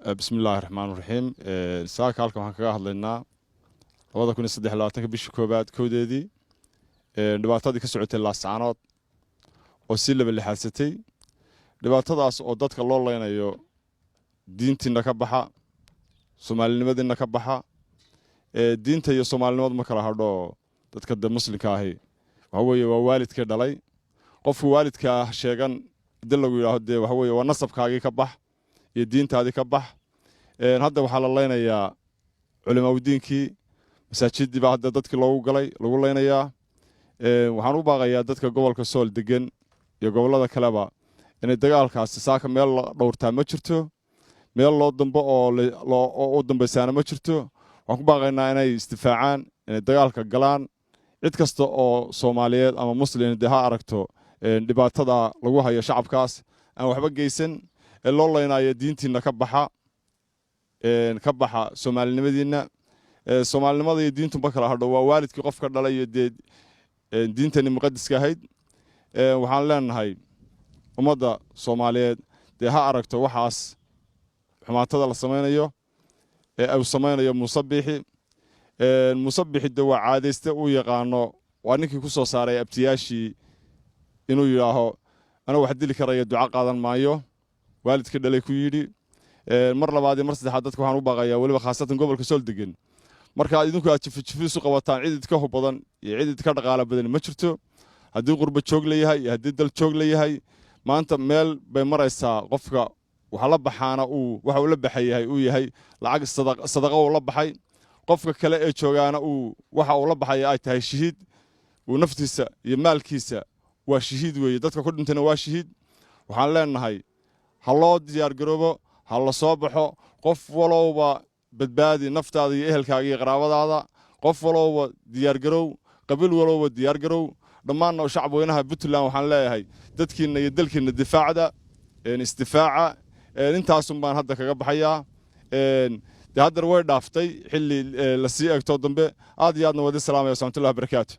Bismi illaahi raxmaan raxiim. Saaka halkan waxaan kaga hadlaynaa 2023-ka bishii koowaad 1-deedii dhibaatadii ka socotay Laascaanood oo si laba lixaadsatay, dhibaatadaas oo dadka loo leynayo diintiina ka baxa, soomaalinimadiina ka baxa. Diinta iyo soomaalinimadu ma kala hadho. Dadka de muslimka ahi waxa weeye waa waalidkii dhalay. Qofku waalidkaa sheegan hadii lagu yidhaaho, dee waxa weeye waa nasabkaagii ka bax iyo diintaadii ka bax. Hadda waxaa la leynayaa culimaaudiinkii, masaajidii baa hadda dadkii loogu galay lagu leynayaa. Waxaan u baaqayaa dadka gobolka Sool degan iyo gobollada kaleba inay dagaalkaasi saaka meel la dhowrtaa ma jirto, meel loo dambo oo u dambaysaana ma jirto. Waxaan ku baaqaynaa inay isdifaacaan, inay dagaalka galaan. Cid kasta oo Soomaaliyeed ama Muslim dee ha aragto dhibaatada lagu hayo shacabkaas aan waxba geysan ee loo leynayo diintiina ka baxa, ka baxa soomaalinimadiinna. Soomaalinimada iyo diintunba kala hadho, waa waalidkii qofka dhalay iyo dee diintani muqadiska ahayd. Waxaan leenahay ummadda Soomaaliyeed dee ha aragto waxaas xumaatada la samaynayo ee uu samaynayo Muuse Biixi. Muuse Biixi de waa caadayste uu yaqaano, waa ninkii ku soo saaray abtiyaashii inuu yidhaaho "Anuu wax dili karaya duco qaadan maayo", waalidka dhalay ku yidhi. Mar labaad iyo mar saddexaad dadka waxaan u baaqayaa, weliba khaasatan gobolka Sool degan, marka idinku aad jifi isu qabataan, cid idinka hub badan iyo cid idinka dhaqaala badan ma jirto. Haddii qurba joog la yahay iyo haddii dal joog la yahay, maanta meel bay maraysaa qofka waxa la baxaana uu waxa uu la baxay yahay uu yahay lacag sadaqa uu la baxay, qofka kale ee joogaana uu waxa uu la baxaya ay tahay shahiid. Uu naftiisa iyo maalkiisa waa shahiid weeye, dadka ku dhintayna waa shahiid. Waxaan leenahay ha loo diyaargaroobo, ha la soo baxo. Qof walowba badbaadi naftaada iyo ehelkaaga iyo qaraabadaada. Qof walowba diyaargarow, qabiil walowba diyaargarow. Dhammaanna shacab weynaha Puntland waxaan leeyahay dadkiinna iyo dalkiinna difaacda, isdifaaca. Intaasun baan hadda kaga baxayaa. Dee haddana way dhaaftay xilli lasii eegto dambe. Aad iyo aadna wadi salaamaya. Saxmatullahi barakaatu.